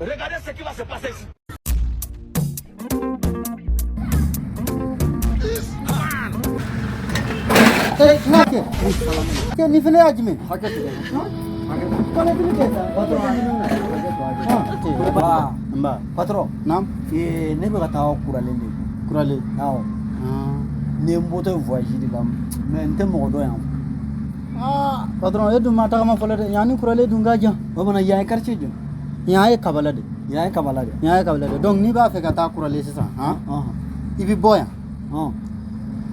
Regardez ce qui va se passer ici. N'a kɛ kɛ nin fana y'a jumɛn Hakɛ tigɛ. Kɔnɔdimi tɛ sa. Patron. Nba. Patron. Naam. Ne bɛ ka taa Kuralen de. Kuralen. Awɔ. Ni n bɔtɔ ye voyage de la, mais n tɛ mɔgɔ dɔn yan. Aa patron, e dun ma tagama fɔlɔ dɛ. Yan ni Kuralen dun ka jan. O mana yan ye quartier jumɛn? Yan ye Kabala de. Yan ye Kabala de. Yan ye Kabala de. Donc n'i b'a fɛ ka taa Kuralen sisan han, i bɛ bɔ yan.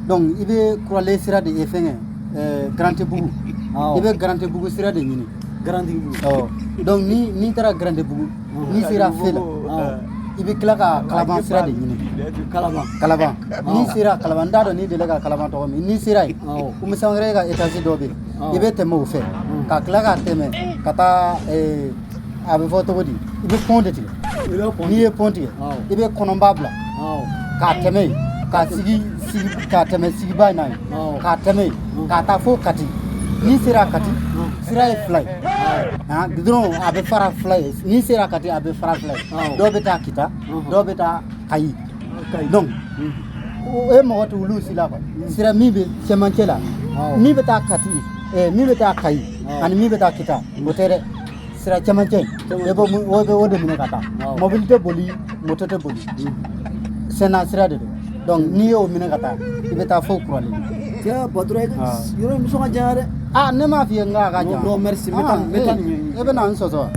Donc i bɛ Kuralen sira de ye fɛngɛ Garantibugu. I bɛ Garantibugu sira de ɲini. Garantibugu. Awɔ. Donc ni n'i taara Garantibugu, n'i sera feu la, i bɛ tila ka Kalaban sira de ɲini. Kalaban. Kalaban. N'i sera Kalaban, n t'a dɔn n'i delila ka Kalaban tɔgɔ mɛn. N'i sera yen, Umu Sangare ka étage dɔ bɛ yen. I bɛ tɛmɛ o fɛ ka tila ka tɛmɛ ka taa, a bɛ fɔ cogo di, i bɛ pont de tigɛ. N'i ye pont tigɛ, i bɛ kɔnɔnba bila k'a tɛmɛ yen, ka sigi sigi ka tɛmɛ sigiba in na yen, k'a tɛmɛ yen ka taa fo Kati. N'i sera Kati, sira ye fila ye han, goudron a bɛ fara fila ye. N'i sera Kati, a bɛ fara fila ye. Dɔw bɛ taa Kita, dɔw bɛ taa Kayi. Donc e mɔgɔ tɛ olu si la quoi. Sira min bɛ cɛmancɛ la, min bɛ taa Kati, min bɛ taa Kayi ani min bɛ taa Kita, o tɛ dɛ. Sira cɛmancɛ in, e b'o o bɛ o de minɛ ka taa. Mobili tɛ boli, moto tɛ boli, senna sira de don. Donc n'i y'o minɛ ka taa, i bɛ taa fo Kuralen. Cɛ patron, yɔrɔ in bɛ sɔn ka janya dɛ. Ah, ne m'a f'i ye n k'a ka jan. Non, merci, n bɛ taa, n bɛ taa nin ɲɛɲini. E bɛ na n sɔsɔ wa?